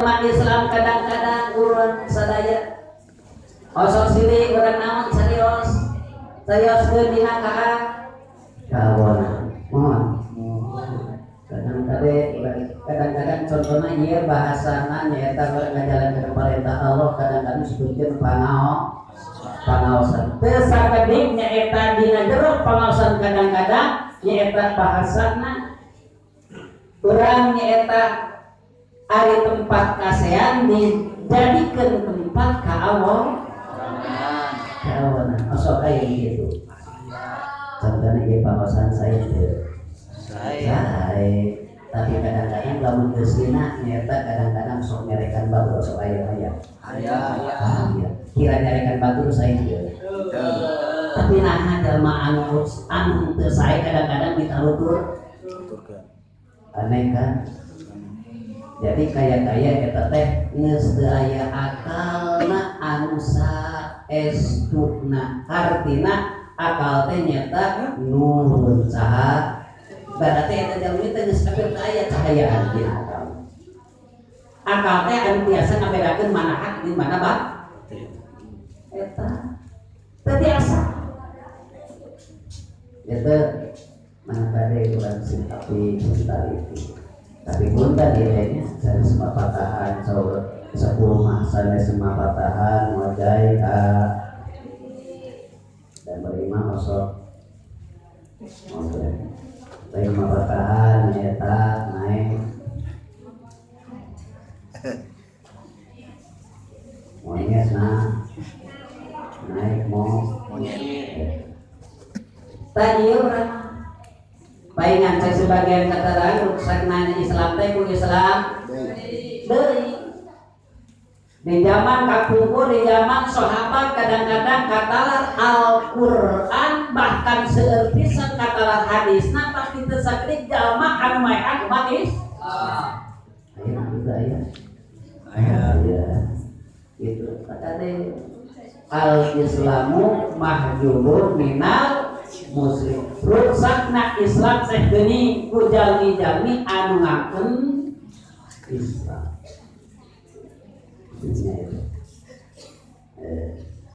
Islam kadang-kadang urang sadaya osok sirik urang naon serius serius dina kaawon mohon kadang-kadang contohnya ieu bahasana nyaeta urang ngajalankeun perintah Allah kadang-kadang disebutkeun pangaosan teu sakedik nyaeta dina jero pangaosan kadang-kadang nyaeta bahasana urang nyaeta ari tempat kasean dijadikeun tempat kaawonan osok aya gitu contohnya ieu pangaosan saya teu sae tapi kadang-kadang lamun geusina nyaeta kadang-kadang sok nyarekan batur sok aya-aya. Ah, iya. Kira nyarekan batur saya teu. Tapi nah jalma anu anu teu sae kadang-kadang ditarutur aneh kan. Jadi kaya-kaya eta teh geus teu aya akalna anu saestuna. Artina akal teh nyata nurun saha berarti eta jalmi teh geus hampir teu aya cahayaan dina akal. Akal teh anu tiasa ngabedakeun mana hak jeung mana batil. Eta teu tiasa. Eta mana kade urang sing tapi sing taliti. Tapi punten ieu nya sanes patahan saur 10 mah sanes patahan wajai ka dan berima osok oke lain patahan eta naik monyet nah naik mau Monyet. Tadi orang palingan saya sebagian keterangan ruksak nanya Islam teh ku Islam deui. Di zaman kapungkur, di zaman sahabat kadang-kadang katalar Al-Qur'an bahkan seueur pisan katalar hadisna pasti teu sakedik jalma anu maehan umat Islam. Aya juga aya. Aya. Itu kata Al-Islamu mahjubun minal muslim. Ruksakna Islam teh geuning ku jalmi-jalmi anu ngaken Islam. Intinya itu.